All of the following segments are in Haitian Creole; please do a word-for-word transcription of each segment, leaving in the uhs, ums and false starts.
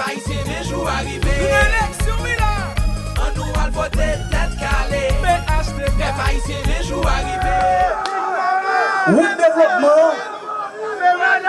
Ayisyen, men jou a rive. Eleksyon wi la. An nou al vote tèt kale. P H T K. Pèp ayisyen, men jou a rive. Wout devlopman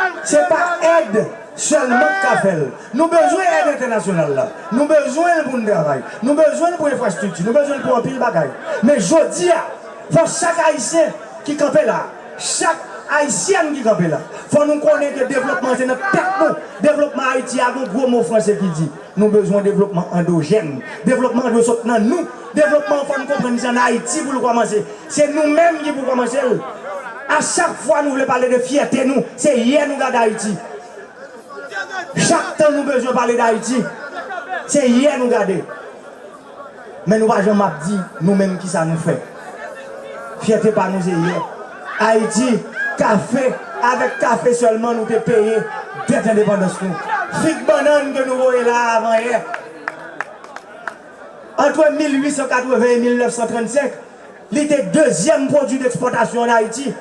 an, se pa èd sèlman k ka fè l. Nou bezwen èd entènasyonal la. Nou bezwen l pou n travay. Nou bezwen l pou enfrastrikti. Nou bezwen l pou anpil bagay. Men jodi a, fò chak Ayisyen ki kanpe la, chak Ayisyèn ki kanpe la, fò nou konnen ke devlopman se nan tèt nou. Devlopman Ayiti a, gon gwo mo franse ki di, nou bezwen devlopman andojèn. Devlopman an dwe sot nan nou. Devlopman an, fò n konprann se ann Ayiti pou l kòmanse. Se nou menm ki pou kòmanse l. A chak fwa nou vle pale de fyète nou, se yè nou gade Ayiti. Chak tan nou bezwen pale d Ayiti, se yè nou gade. Men nou pa janm ap di nou menm kisa nou fè. Fyète pa nou se yè. Ayiti, kafe, avèk kafe sèlman nou te peye dèt endepandans nou. Fig bannann ke nou voye la a avan yè. Ant mil uit san katreven e mil nèf san trannsenk, li te dezyèm pwodui dekspòtasyon ann Ayiti.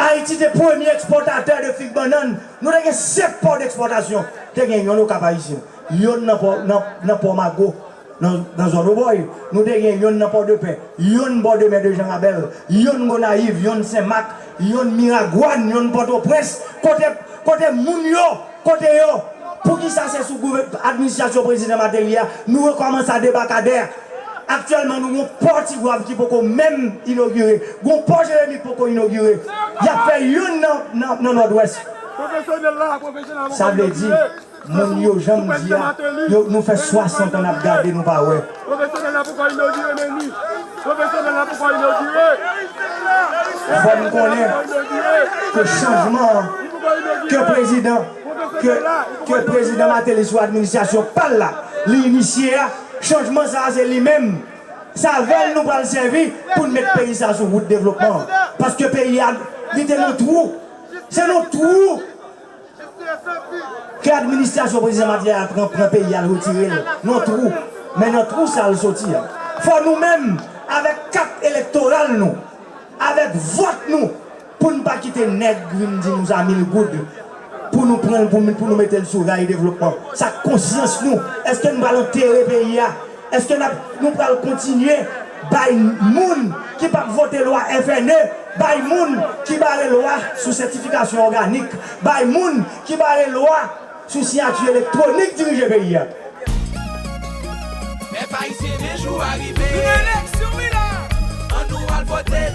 Ayiti te premye ekspòtatè de fig bannann. Nou te gen senk pò dekspòtasyon. Te gen yonn Okap Ayisyen, yonn nan pò, nan, nan pò Mago, nan, nan zòn Obòy. Nou te gen yonn nan Pòdepè, yonn bò de mè de Jan Rabèl, yonn Gonayiv, yonn Senmak, yonn Miragwàn, yonn Pòtoprens. Kote, kote moun yo, kote yo? Poukisa se sou gouvè-, administrasyon prezidan Mateli a nou rekòmanse a debakadè? Aktyèlman, nou gon pò Tigwav ki poko menm inogire. Gon pò Jeremi ki poko inogire. Y ap fè youn nan, nan, nan Nòdwès. Sa vle di, moun yo, jan m di a, yo, nou fè swasant an n ap gade, nou pa wè. Pwofesyonèl la poko inogire, men ni. Pwofesyonèl la poko inogire. Fò n konnen ke chanjman an, ke prezidan, ke, ke prezidan Mateli sou administrasyon pa l la, li inisye a, chanjman sa a se li menm. Se avè l nou pral sèvi pou n met peyi sa a sou wout devlopman an. Paske peyi a, li te nan twou. Se nan twou ke administrasyon prezidan Mateli a pran, pran peyi a, l retire l nan twou. Men nan twou sa a l soti a, fò nou menm, avèk kat elektoral nou, avèk vòt nou, pou n pa kite nèg vin di nou sa mil goud, pou nou pran l, pou, pou nou mete l sou ray devlopman. Sa k konsyans nou? Èske n pral antere peyi a? Èske n ap, nou pral kontinye bay moun ki p ap vote lwa F N E, bay moun ki bare lwa sou sètifikasyon òganik, bay moun ki bare lwa sou siyati elektwonik dirije peyi a? Pèp ayisyen, men jou a rive. Eleksyon wi la. An nou al vote